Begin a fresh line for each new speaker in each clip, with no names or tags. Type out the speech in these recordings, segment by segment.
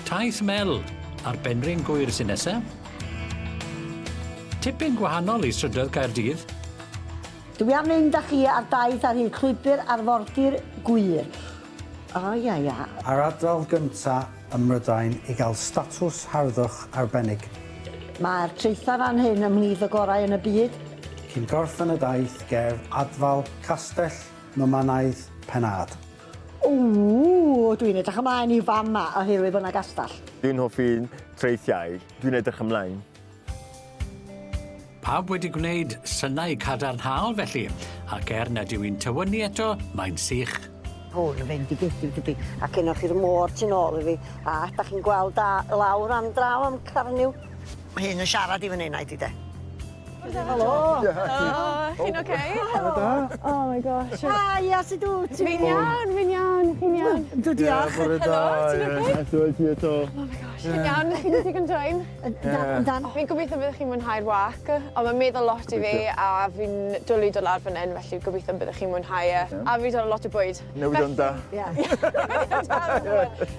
Taith Mel ar Benrhyn Gŵyr sy'n nesa. Tipyn gwahanol i strydoedd Caerdydd.
Dwi am fynd â chi ar daith ar hyd llwybr arfordir Gŵyr. O ia ia.
A'r ardal gynta ym Mhrydain i gael statws harddwch arbennig.
Mae'r traethau fan hyn ymhlith y gorau yn y byd.
Cyn gorffen y daith ger adfal Castell Normanaidd Penardd.
Ww, dwi'n edrych ymlaen i fama oherwydd bod 'na gastell.
Dwi'n hoffi traethiau, dwi'n edrych ymlaen.
Pawb wedi gwneud synau cadarnhaol felly, ac er nad yw'n tywynnu eto, mae'n sych.
Hwn yn fendigedig dydi? A gennoch chi'r môr tu nôl i fi, a 'dach chi'n gweld da lawr am draw am Carnyw. Mae hyn yn siarad i fy enaid i de.
Helo! Helo! Chi'n oce?
Helo da.
Oh my gosh.
Haia, sut wt ti?
Fi'n iawn, fi'n iawn, chi'n iawn?
Yndw, diolch.
Bore da.
Helo, ti'n oce?
Nice to meet you eto.
Oh my gosh, chi'n iawn? Chi'n digon dwym?
Yndan, yndan.
Fi'n gobeithio byddwch chi'n mwynhau'r walk, ond mae'n meddwl lot i fi a fi'n dwli dod lawr fan 'yn felly gobeithio byddwch chi'n mwynhau e. A fi 'di dod â lot o bwyd.
Newyddion da.
Ie.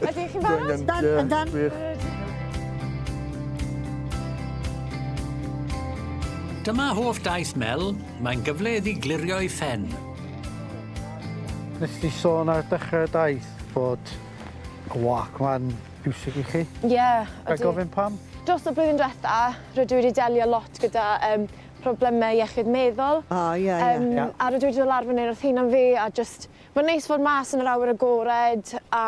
Felly chi'n barod?
Yndan, yndan.
Gwych.
Dyma hoff daith Mel, mae'n gyfle iddi glirio'i phen.
Nes di sôn ar dechrau'r daith bod y walk 'ma'n bwysig i chi.
Ie,
Ga i
ydi.
gofyn pam?
Dros y blwyddyn dwetha, rydw i wedi delio lot gyda yym problemau iechyd meddwl.
O ie ie.
Yym
Ie.
a rydw i wedi dod lawr fan 'yn wrth hunan fi a jyst ma'n neis fod mas yn yr awyr agored a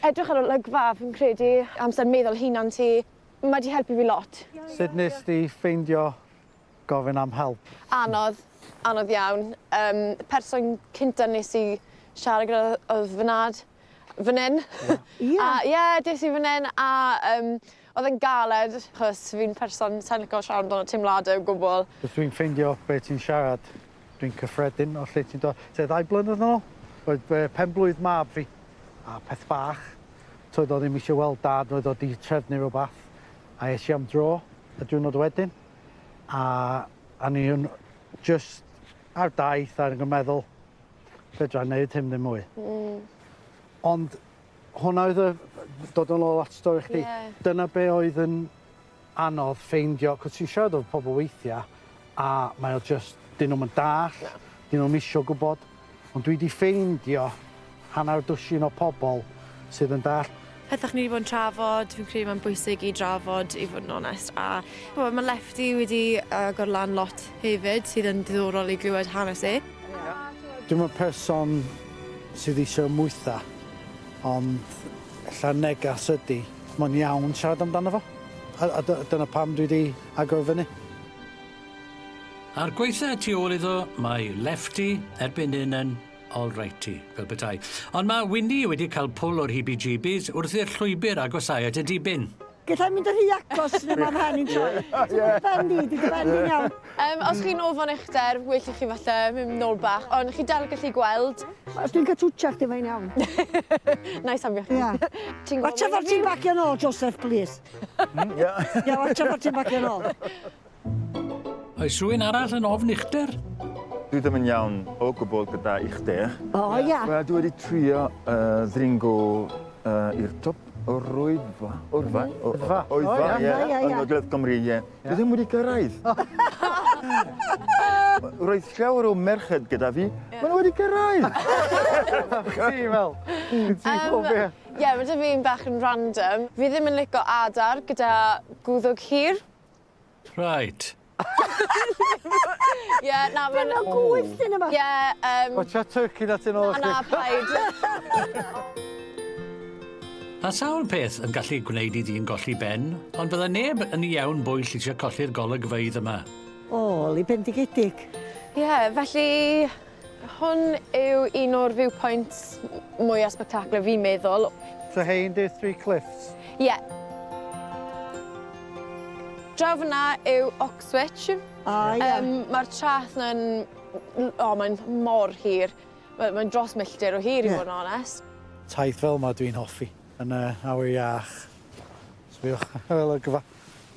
edrych ar olygfa fi'n credu amser meddwl hunan ti. Ma' 'di helpu fi lot.
Sut nes di ffeindio gofyn am help?
Anodd, anodd iawn. Yym person cynta nes i siarad gyda o'dd fy nhad fan 'yn.
Ie?
A ie des i fan 'yn a yym o'dd e'n galed achos fi'n person sai'n lico siarad amdano teimlade o gwbwl.
Os dwi'n ffeindio be' ti'n siarad, dwi'n cyffredin o lle ti'n dod. Tua ddau blynedd yn ôl, oedd yy pen-blwydd mab fi, a peth bach, toedd o ddim eisiau weld dad, roedd o 'di trefnu rhywbeth, a es i am dro y diwrnod wedyn, a a o'n i yn jyst ar daith a o'n i'n meddwl, fedra i neud hyn ddim mwy.
Hmm.
Ond hwnna oedd y... dod yn ôl at stori chdi.
Ie.
Dyna be oedd yn anodd ffeindio, 'cos ti'n siarad efo pobl weithia a mae o jyst, 'dyn nhw'm yn dallt, 'dyn nhw'm isio gwbod. Ond dwi 'di ffeindio hanner dwsin o pobl sydd yn dallt.
Pethach ni 'di bod yn trafod, fi'n credu mae'n bwysig i drafod i fod yn onest a ch'mo' ma' Lefty wedi agor lan lot hefyd sydd yn diddorol i glywed hanes e.
Dwi'm yn person sydd eisiau ymwytha, ond ella'r negas ydi, mae'n iawn siarad amdano fo. A, a dyna pam dwi wedi agor fyny.
A'r gwaetha tu ôl iddo, mae Lefty erbyn hyn yn alrighty, fel petai. Ond mae Winnie wedi cael pwl o'r heebie-jeebies wrth i'r llwybr agosáu at y dibyn.
Gallai mynd yn rhy agos neu mae mhen i'n troi. Ti'n gwybod ben di, di dy ben di'n iawn.
Um, os chi'n ofon uchder, well i chi falle mynd nôl bach, ond chi dal gallu gweld.
Os dwi'n cael twtio chdi, mae'n iawn.
Na i safio chi.
Ia.
Ti'n gwybod
Watcha ffordd ti'n bagio nôl, Joseph, please.
Ia.
Ia, watcha ffordd ti'n bagio nôl.
Oes rhywun arall yn ofn uchder?
Dwi ddim yn iawn o gwbl gyda uchder.
O, ia.
Wel, dwi wedi trio uh, ddringo uh, i'r top o'r rwydfa. Oerfa?
Oerfa.
Oerfa,
O,
ie.
ie, ie.
Yn Ogledd Cymru, ie. Dwi ddim wedi cyrraedd. Roedd llawer o merched gyda fi. Maen nhw wedi cyrraedd.
Ti fel, ti'n gwybod be?
Ie, mae 'da fi un bach yn random. Fi ddim yn lico adar gyda gwddwg hir.
Right.
Ie, na, ma'n...
Dyna gwyllt yn yma.
Ie, yym...
Watcha turkey na tu nôl i chdi.
Na, paid.
Mae sawl peth yn gallu gwneud i ddyn golli ben, ond fydda neb yn ei iawn bwyll eisiau colli'r golygfeydd yma.
O, li bendigedig.
Ie, felly hwn yw un o'r viewpoints mwya spectacular fi'n meddwl.
So hein 'di'r Three Cliffs?
Ie. Draw fyna yw Oxwich.
O ie.
Yym ma'r trath 'na'n o mae'n mor hir. Ma' mae'n dros milltir o hir i fod yn onest.
Taith fel 'ma dwi'n hoffi yn y awyr iach. Sbïwch ar y olygfa.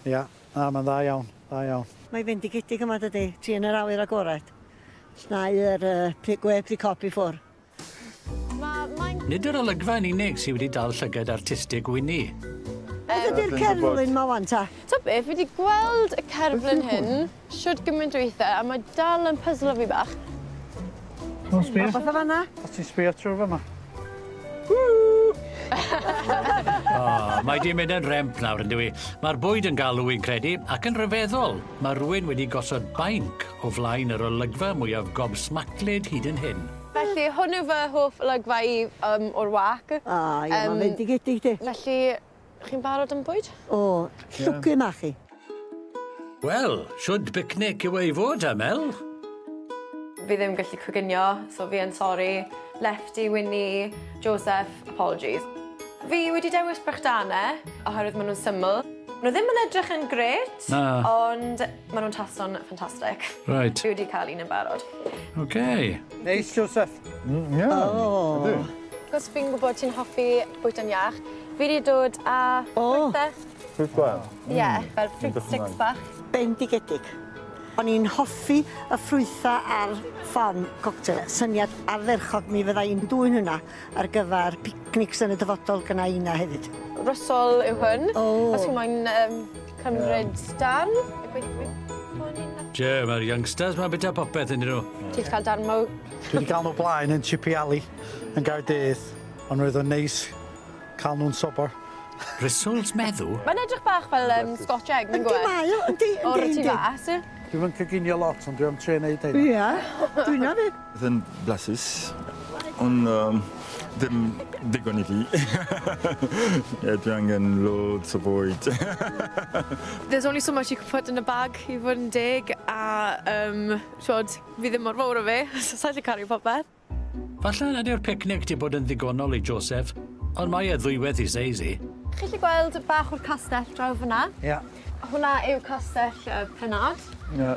Ia, na ma'n dda iawn, dda iawn.
Mae fendigedig yma dydi? Ti yn yr awyr agored. Llnau yr yy gwe pry cop i ffwr.
Nid yr olygfa yn unig sydd wedi dal llygad artistig Winnie.
Beth ydy'r cerflun 'ma wan ta?
T'o' beth, fi 'di gweld y cerflun hyn shwd gymaint o withe a mae dal yn pyzlo fi bach.
Come on, sbia.
Rwbath yn fan 'na?
Os ti'n sbio trwy fyma.
O, mae 'di mynd yn rhemp nawr yndyw 'i? Mae'r bwyd yn galw wi'n credu, ac yn rhyfeddol, mae rhywun wedi gosod bainc o flaen yr olygfa mwyaf gobsmaclyd hyd yn hyn.
Felly, hwn yw fy hoff olygfa i um, o'r wâc.
O, ie, mae'n fendigedig di.
Felly, chi'n barod am bwyd?
O, llwgu ma chi.
Wel, shwd bicnic yw e i fod, ha, Mel?
Fi ddim gallu coginio, so fi yn sori. Lefty, Winnie, Joseph, apologies. Fi wedi dewis brechdanau, oherwydd maen nhw'n syml. Nhw ddim yn edrych yn grêt,
Na.
ond maen nhw'n tasto'n ffantastig.
Right.
Fi wedi cael un yn barod.
OK.
Neis, Joseph.
Ie.
O.
Ydy.
Cos fi'n gwybod ti'n hoffi bwyta'n iach, fi wedi dod â
O.
ffrwythau.
Ffrwythau.
Ie, fel fruit
Edrych
sticks
ymlaen.
bach.
Bendigedig. O'n i'n hoffi y ffrwythau a'r ffon cocktail. Syniad ardderchog mi fydda i'n dwyn hwnna ar gyfer picnics yn y dyfodol gyna Ina hefyd.
Rysol yw hwn.
O.
Os chi'n moyn um, cymryd darn.
Je, mae'r youngsters ma'n bita popeth yn nhw.
Ti 'di cael darn mawr.
Dwi wedi cael nhw blaen yn Chippy Alley yn Gaerdydd, ond roedd o'n neis cael nhw'n sobor.
Rissoles meddw?
Mae'n edrych bach fel um, Scotch egg, mae'n
Yndi
gwybod?
mae o, yndi, yndi,
O'r tu
yndi.
fas.
Dwi'm yn coginio lot, ond dwi am trio neud hyn.
Ia, dwi'n fi.
Yn blasus, ond um, ddim digon i fi. Ie, dwi angen loads o bwyd.
There's only so much you can put in a bag, i fod yn deg, a um, t'wod, fi ddim mor fawr o fi, so sa'n gallu cario popeth.
Falle nad yw'r picnic 'di bod yn ddigonol i Joseph, ond mae e ddwywaith i seis i.
Chi gallu gweld bach o'r castell draw fyna?
Ia.
Hwna yw castell Penarth.
Ie.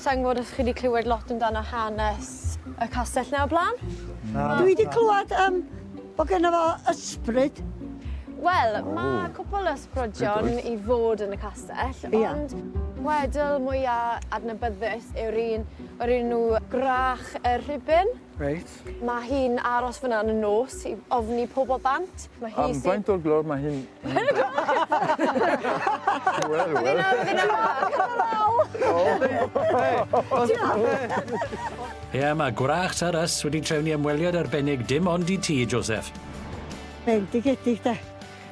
Sa'n gwybod os chi wedi clywed lot amdano hanes y castell 'na o blaen?
Na.
Dwi wedi clywed um, bod genno fo ysbryd.
Wel, mae cwpl o ysbrydion i fod yn y castell, ond wedl mwya adnabyddus yw'r un o'r enw Gwrach y Rhibyn.
Reit.
Mae hi'n aros fyna yn y nos i ofni pobl bant. Mae hi
Am faint o'r gloch mae hi'n... Wel, wel.
Ie, mae gwrach Saras wedi trefnu ymweliad arbennig dim ond i ti, Joseph.
Bendigedig de.